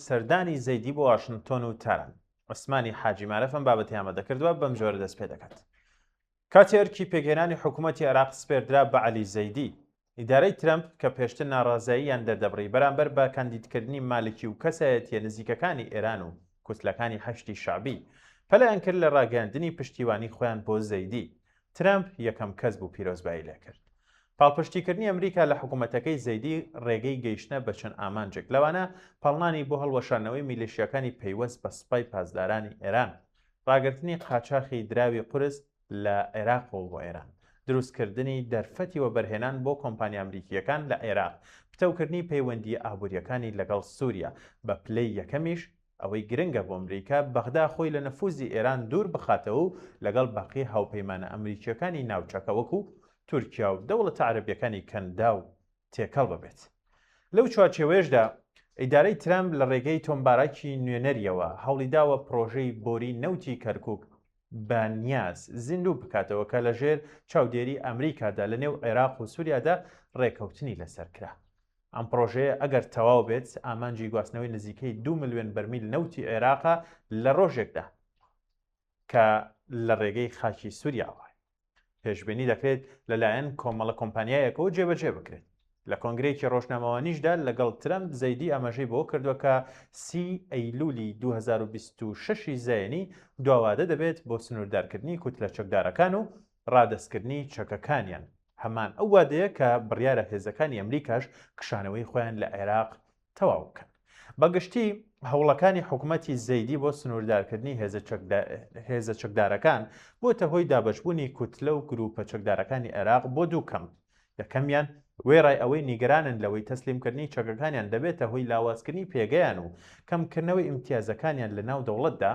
سەردانی زەیدی بۆ واشنتۆن و تاران. عوسمانی حاجی مارف ئەم بابەتەی ئامادە کردووە، بەم جۆرە دەست پێ دەکات. کاتێ ئەرکی پێکهێنانی حکوومەتی عێراق سپێردرا بە عەلی زەیدی، ئیدارەی ترەمپ کە پێشتر ناڕازاییان دەردەبڕی بەرامبەر بە کاندیدکردنی مالکی و کەسایەتییە نزیکەکانی ئێران و کوتلەکانی حەشدی شەعبی، پەلەیان کرد لە ڕاگەیاندنی پشتیوانی خۆیان بۆ زەیدی. ترەمپ یەکەم کەس بوو پیرۆزبایی لێکرد. پاڵپشتیکردنی ئەمریکا لە حکوومەتەکەی زەیدی ڕێگەی گەیشتنە بە چەند ئامانجێک، لەوانە پاڵنانی بۆ هەڵوەشاندنەوەی میلیشیاکانی پەیوەست بە سوپای پاسدارانی ئێران، ڕاگرتنی قاچاخی دراوی قورس لە عێراقەوە بۆ ئێران، دروستکردنی دەرفەتی وەبەرهێنان بۆ کۆمپانیا ئەمریکییەکان لە عێراق، پتەوکردنی پەیوەندییە ئابوورییەکانی لەگەڵ سووریا، بە پلەی یەکەمیش ئەوەی گرنگە بۆ ئەمریکا، بەغدا خۆی لە نفوزی ئێران دوور بخاتەوە و لەگەڵ باقی هاوپەیمانە ئەمریکییەکانی ناوچەکە وەکو تورکیا و دەوڵەتە عەرەبییەکانی کەنداو تێکەڵ ببێت. لەو چوارچێوەیەشدا ئیدارەی ترەمپ لە ڕێگەی تۆم باراکی نوێنەریەوە هەوڵیداوە پڕۆژەی بۆری نەوتی کەرکوک بە نیاز زیندوو بکاتەوە کە لەژێر چاودێری ئەمریکادا لەنێو عێراق و سوریادا ڕێکەوتنی لەسەر کرا. ئەم پڕۆژەیە ئەگەر تەواو بێت ئامانجی گواستنەوەی نزیکەی دوو ملیۆن بەرمیل نەوتی عێراقە لە ڕۆژێکدا کە لە ڕێگەی خاکی سوریاوە پێشبینی دەکرێت لەلایەن کۆمەڵە کۆمپانیایەکەوە جێبەجێ بکرێت. لە کۆنگرەیەکی ڕۆژنامەوانیشدا لەگەڵ ترەمپ زەیدی ئاماژەی بەوە کردووە کە سی ئەیلولی 2026 ی زایەنی دواوادە دەبێت بۆ سنووردارکردنی کوتلە چەکدارەکان و ڕادەستکردنی چەکەکانیان، هەمان ئەو وادەیە کە بڕیارە هێزەکانی ئەمریکاش کشانەوەی خۆیان لە عێراق تەواو بکەن. بە گشتی هەوڵەکانی حکومەتی زەیدی بۆ سنووردارکردنی هێزە چەکدارەکان بۆتە هۆی دابەشبوونی کوتلە و گرووپە چەکدارەکانی عێراق بۆ دوو کەمپ، یەکەمیان وێڕای ئەوەی نیگەرانن لەوەی تەسلیمکردنی چەکەکانیان دەبێتە هۆی لاوازکردنی پێگەیان و کەمکردنەوەی ئیمتیازەکانیان لە ناو دەوڵەتدا،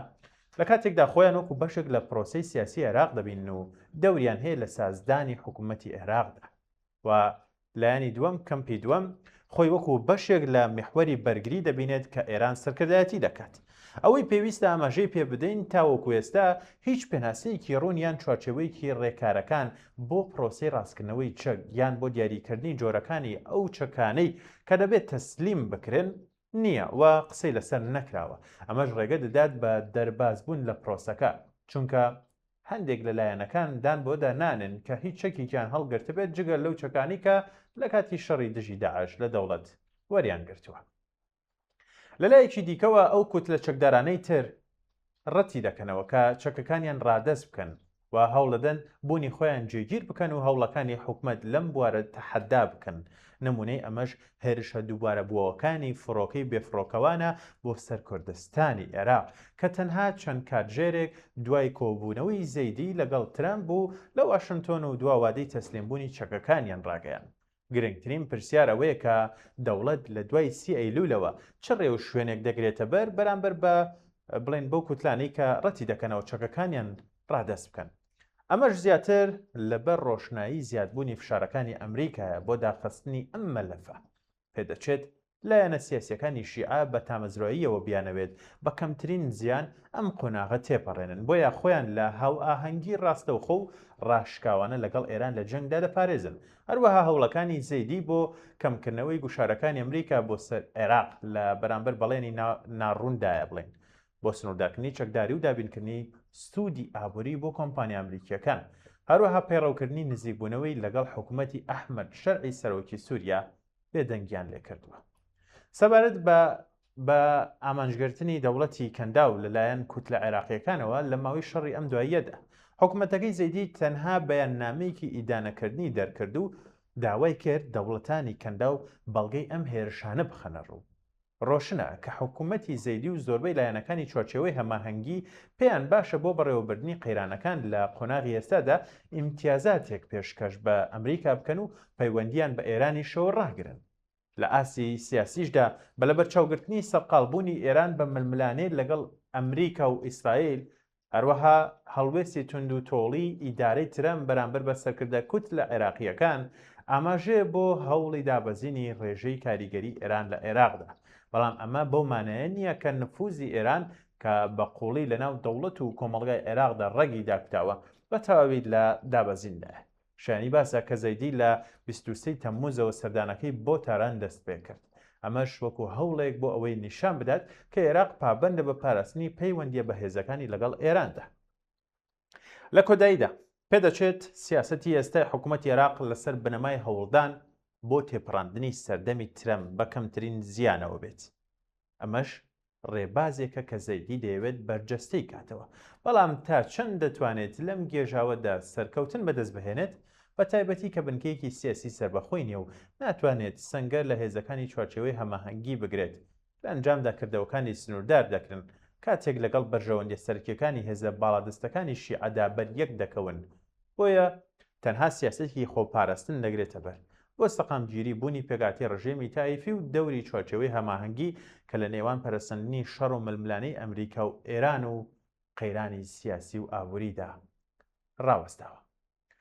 لە کاتێکدا خۆیان وەکو بەشێک لە پرۆسەی سیاسی عێراق دەبینن و دەوریان هەیە لە سازدانی حکومەتی عێراقدا و لایەنی دووەم، کەمپی دووەم، خۆی وەکو بەشێک لە میحوەری بەرگری دەبینێت کە ئێران سەرکردایەتی دەکات. ئەوەی پێویستە ئاماژەی پێ بدەین تاوەکو ئێستا هیچ پێناسەیەکی ڕوون یان چوارچێوەیەکی ڕێکارەکان بۆ پرۆسەی ڕاستکردنەوەی چەک یان بۆ دیاریکردنی جۆرەکانی ئەو چەکانەی کە دەبێت تەسلیم بکرێن نییە و قسەی لەسەر نەکراوە، ئەمەش ڕێگە دەدات بە دەربازبوون لە پرۆسەکە، چونکە هەندێک لە لایەنەکان دان بەوەدا نانێن کە هیچ چەکێکیان هەڵگرتبێت جگە لەو چەکانەی کە لە کاتی شەڕی دژی داعش لە دەوڵەت وەریان گرتووە. لە لایەکی دیکەوە ئەو کوتلە چەکدارانەی تر ڕەتی دەکەنەوە کە چەکەکانیان ڕادەست بکەن و هەوڵدەدەن بوونی خۆیان جێگیر بکەن و هەوڵەکانی حکومەت لەم بوارە تەحەدا بکەن، نموونەی ئەمەش هێرشە دووبارەبووەوەکانی فڕۆکەی بێفڕۆکەوانە بۆ سەر کوردستانی عێراق کە تەنها چەند کاتژێرێک دوای کۆبوونەوەی زەیدی لەگەڵ ترەمپ بوو لە واشنتۆن و دوا وادەی تەسلیمبوونی چەکەکانیان ڕاگەیاند. گرنگترین پرسیار ئەوەیە کە دەوڵەت لە دوای سی ئەیلولەوە چ ڕێوشوێنێک دەگرێتەبەر بەرامبەر بە بڵێن بەو کوتلانەی کە ڕەتی دەکەنەوە چەکەکانیان ڕادەست بکەن. ئەمەش زیاتر لەبەر ڕۆشنایی زیادبوونی فشارەکانی ئەمریکایە بۆ داخستنی ئەم مەلەفە. پێدەچێت لایەنە سیاسییەکانی شیعە بە تامەزرۆییەوە بیانەوێت بە کەمترین زیان ئەم قۆناغە تێپەڕێنن، بۆیە خۆیان لە هاوئاهەنگی ڕاستەوخۆ و ڕاشکاوانە لەگەڵ ئێران لە جەنگدا دەپارێزن. هەروەها هەوڵەکانی زەیدی بۆ کەمکردنەوەی گوشارەکانی ئەمریکا بۆ سەر عێراق لە بەرامبەر بەڵێنی ناڕووندایە بڵێین بۆ سنووردارکردنی چەکداری و دابینکردنی سوودی ئابووری بۆ کۆمپانیا ئەمریکییەکان، هەروەها پەیڕەوکردنی نزیکبوونەوەی لەگەڵ حکومەتی ئەحمەد شەرعی سەرۆکی سووریا بێدەنگیان لێکردووە. سەبارەت بە بە ئامانجگرتنی دەوڵەتی کەنداو لەلایەن کوتلە عێراقییەکانەوە لە ماوەی شەڕی ئەم دواییەدا، حکومەتەکەی زەیدی تەنها بەیاننامەیەکی ئیدانەکردنی دەرکرد و داوای کرد دەوڵەتانی کەنداو بەڵگەی ئەم هێرشانە بخەنەڕوو. ڕۆشنە کە حکومەتی زەیدی و زۆربەی لایەنەکانی چوارچێوەی هەماهەنگی پێیان باشە بۆ بەڕێوەبردنی قەیرانەکان لە قۆناغی ئێستادا ئیمتیازاتێک پێشکەش بە ئەمریکا بکەن و پەیوەندییان بە ئێرانیشەوە ڕاگرن. لە ئاستی سیاسیشدا بە لەبەرچاوگرتنی سەرقاڵبوونی ئێران بە ململانێ لەگەڵ ئەمریکا و ئیسرائیل، هەروەها هەڵوێستی توندوتۆڵی ئیدارەی ترەمپ بەرامبەر بە سەرکردە کوتلە عێراقییەکان، ئاماژەیە بۆ هەوڵی دابەزینی ڕێژەی کاریگەری ئێران لە عێراقدا. بەڵام ئەمە بەو مانایە نییە کە نفوزی ئێران کە بە قووڵی لەناو دەوڵەت و کۆمەڵگای عێراقدا ڕەگی داکوتاوە، بە تەواوی لە دابەزیندایە. شایانی باسە کە زەیدی لە 23 تەمموزەوە سەردانەکەی بۆ تاران دەستپێکرد. ئەمەش وەکو هەوڵێک بۆ ئەوەی نیشان بدات کە ئێراق پابەندە بە پاراستنی پەیوەندییە بەهێزەکانی لەگەڵ ئێراندا. لە کۆداییدا، پێدەچێت سیاسەتی ئێستای حکوومەتی عێراق لەسەر بنەمای هەوڵدان بۆ تێپەڕاندنی سەردەمی ترەمپ بە کەمترین زیانەوە بێت. ئەمەش ڕێبازێکە کە زەیدی دەیەوێت بەرجەستەی کاتەوە، بەڵام تا چەند دەتوانێت لەم گێژاوەدا سەرکەوتن بەدەست بهێنێت، بەتایبەتی کە بنکەیەکی سیاسی سەربەخۆی نییە و ناتوانێت سەنگەر لە هێزەکانی چوارچێوەی هەماهەنگی بگرێت، لە ئەنجامدا کردەوەکانی سنووردار دەکرن کاتێک لەگەڵ بەرژەوەندیە سەرەکیەکانی هێزە باڵادەستەکانی شیعەدا بەریەک دەکەون، بۆیە تەنها سیاسەتێکی خۆپاراستن دەگرێتە بەر بۆ سەقامگیری بوونی پێکهاتەی ڕژێمی تائیفی و دەوری چوارچێوەی هەماهەنگی کە لە نێوان پەرەسەندنی شەڕ و ململانێی ئەمریکا و ئێران و قەیرانی سیاسی و ئابووریدا ڕاوەستاوە.